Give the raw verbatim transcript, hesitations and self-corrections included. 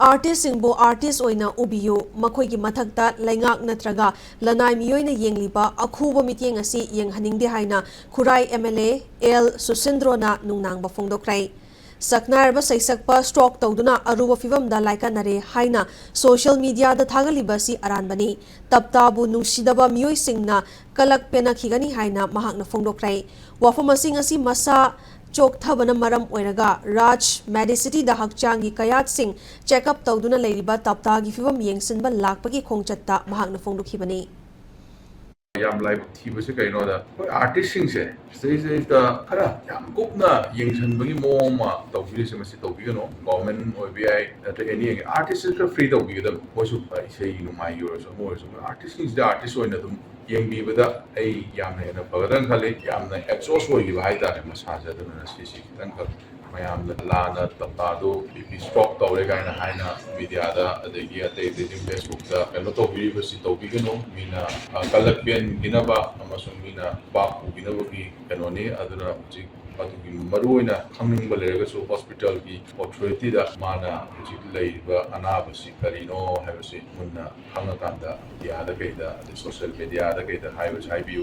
ꯑꯥꯔꯇꯤꯁꯁꯤꯡꯕꯨ artist ꯑꯣꯏꯅ ꯎꯕꯤꯌꯨ, ꯃꯈꯣꯏꯒꯤ ꯃꯊꯛꯇ ꯂꯩꯉꯥꯛ ꯅꯠꯇ꯭ꯔꯒ ꯂꯅꯥꯏ ꯃꯤꯑꯣꯏꯅ ꯌꯦꯡꯂꯤꯕ ꯑꯈꯨꯕ ꯃꯤꯠꯌꯦꯡ ꯑꯁꯤ ꯌꯦꯡꯍꯟꯅꯤꯡꯗꯦ ꯍꯥꯏꯅ ꯈꯨꯔꯥꯏ ꯑꯦꯝ ꯑꯦꯜ ꯑꯦ ꯑꯦꯜ ꯁꯨꯁꯤꯟꯗ꯭ꯔꯣꯅ ꯅꯨꯡꯅꯥꯡꯕ ꯐꯣꯡꯗꯣꯛꯈ꯭ꯔꯦ꯫ ꯁꯛꯅꯥꯏꯔꯕ ꯁꯩꯁꯛꯄ ꯁ꯭ꯇ꯭ꯔꯣꯛ ꯇꯧꯗꯨꯅ ꯑꯔꯨꯕ ꯐꯤꯚꯝꯗ ꯂꯥꯏꯀꯠꯅꯔꯦ ꯍꯥꯏꯅ ꯁꯣꯁꯤꯌꯦꯜ ꯃꯤꯗꯤꯌꯥꯗ ꯊꯥꯒꯠꯂꯤꯕ ꯑꯁꯤ ꯑꯔꯥꯟꯕꯅꯤ꯫ ꯇꯞꯇꯥꯕꯨ ꯅꯨꯡꯁꯤꯗꯕ ꯃꯤꯑꯣꯏꯁꯤꯡꯅ ꯀꯂꯛ ꯄꯦꯟꯅꯈꯤꯒꯅꯤ ꯍꯥꯏꯅ ꯃꯍꯥꯛꯅ ꯐꯣꯡꯗꯣꯛꯈ꯭ꯔꯦ꯫ ꯋꯥꯐꯝ ꯑꯁꯤꯡ ꯑꯁꯤ ꯃꯁꯥ ꯆꯣꯛꯊꯕꯅ ꯃꯔꯝ ꯑꯣꯏꯔꯒ ꯔꯥꯖ ꯃꯦꯗꯤꯁꯤꯇꯤꯗ ꯍꯛꯆꯥꯡꯒꯤ ꯀꯌꯥꯠꯁꯤꯡ ꯆꯦꯛꯑꯞ ꯇꯧꯗꯨꯅ ꯂꯩꯔꯤꯕ ꯇꯞꯇꯥꯒꯤ ꯐꯤꯚꯝ ꯌꯦꯡꯁꯤꯟꯕ ꯂꯥꯛꯄꯒꯤ ꯈꯣꯡꯆꯠꯇ ꯃꯍꯥꯛꯅ ꯐꯣꯡꯗꯣꯛꯈꯤꯕꯅꯤ꯫ ꯌꯥꯝ ꯂꯥꯏꯕꯛ ꯊꯤꯕꯁꯦ ꯀꯩꯅꯣꯗ, ꯑꯩꯈꯣꯏ ꯑꯥꯔꯇꯤꯁꯁꯤꯡꯁꯦ ꯁꯤꯗꯩꯁꯤꯗꯩꯁꯤꯗ ꯈꯔ ꯌꯥꯝ ꯀꯨꯞꯅ ꯌꯦꯡꯁꯤꯟꯕꯒꯤ ꯃꯑꯣꯡ ꯑꯃ ꯇꯧꯕꯤꯔꯤꯁꯦ, ꯃꯁꯤ ꯇꯧꯕꯤꯒꯅꯨ꯫ ꯒꯣꯔꯃꯦꯟ ꯑꯣꯏꯕ ꯌꯥꯏ, ꯅꯠꯇ꯭ꯔꯒ ꯑꯦꯅꯤ ꯑꯥꯔꯇꯤꯁ ꯈꯔ ꯐ꯭ꯔꯤ ꯇꯧꯕꯤꯒꯗꯕ꯫ ꯃꯣꯏꯁꯨ ꯏꯁꯩ ꯅꯣꯡꯃꯥꯏꯒꯤ ꯑꯣꯏꯔꯁꯨ, ꯑꯃ ꯑꯣꯏꯔꯁꯨ, ꯑꯩꯈꯣꯏ ꯑꯥꯔꯇꯤꯁꯁꯤꯡꯁꯤꯗ ꯑꯥꯔꯇꯤꯁ ꯑꯣꯏꯅ ꯑꯗꯨꯝ ꯌꯦꯡꯕꯤꯕꯗ ꯑꯩ ꯌꯥꯝꯅ ꯍꯦꯟꯅ ꯐꯒꯗ꯭ꯔꯅ ꯈꯜꯂꯤ꯫ ꯌꯥꯝꯅ ꯑꯦꯛꯁꯣꯁ ꯑꯣꯏꯈꯤꯕ ꯍꯥꯏꯇꯥꯔꯦ ꯃꯁꯥꯁꯦ꯫ ꯑꯗꯨꯅ ꯁꯤꯁꯤ ꯈꯤꯇꯪꯈꯛ ꯃꯌꯥꯝꯅ ꯂꯥꯟꯅ ꯇꯞꯇꯥꯗꯨ ꯕꯤ ꯄꯤ ꯁ꯭ꯇ꯭ꯔꯣꯛ ꯇꯧꯔꯦ ꯀꯥꯏꯅ ꯍꯥꯏꯅ ꯃꯤꯗꯤꯌꯥꯗ ꯑꯗꯒꯤ ꯑꯇꯩ ꯑꯇꯩ ꯐꯦꯁꯕꯨꯛꯇ ꯀꯩꯅꯣ ꯇꯧꯕꯤꯔꯤꯕꯁꯤ ꯇꯧꯕꯤꯒꯅꯨ꯫ ꯃꯤꯅ, ꯑ, ꯀꯂꯛ ꯄꯦꯟꯈꯤꯅꯕ ꯑꯃꯁꯨꯡ ꯃꯤꯅ ꯄꯥꯞ ꯄꯨꯈꯤꯅꯕꯒꯤ ꯀꯩꯅꯣꯅꯤ꯫ ꯑꯗꯨꯅ ꯍꯧꯖꯤꯛ ꯑꯗꯨꯒꯤ ꯃꯔꯨꯑꯣꯏꯅ ꯈꯪꯅꯤꯡꯕ ꯂꯩꯔꯒꯁꯨ ꯍꯣꯁꯄꯤꯇꯥꯜꯒꯤ ꯑꯣꯊꯣꯔꯤꯇꯤꯗ ꯃꯥꯅ ꯍꯧꯖꯤꯛ ꯂꯩꯔꯤꯕ ꯑꯅꯥꯕꯁꯤ ꯀꯔꯤꯅꯣ ꯍꯥꯏꯕꯁꯤ ꯃꯨꯟꯅ ꯈꯪꯉꯀꯥꯟꯗ ꯃꯤꯗꯤꯌꯥꯗ ꯀꯩꯗ ꯑꯗꯩ ꯁꯣꯁꯤꯌꯦꯜ ꯃꯤꯗꯤꯌꯥꯗ ꯀꯩꯗ ꯍꯥꯏꯕꯁꯤ ꯍꯥꯏꯕꯤꯌꯨ꯫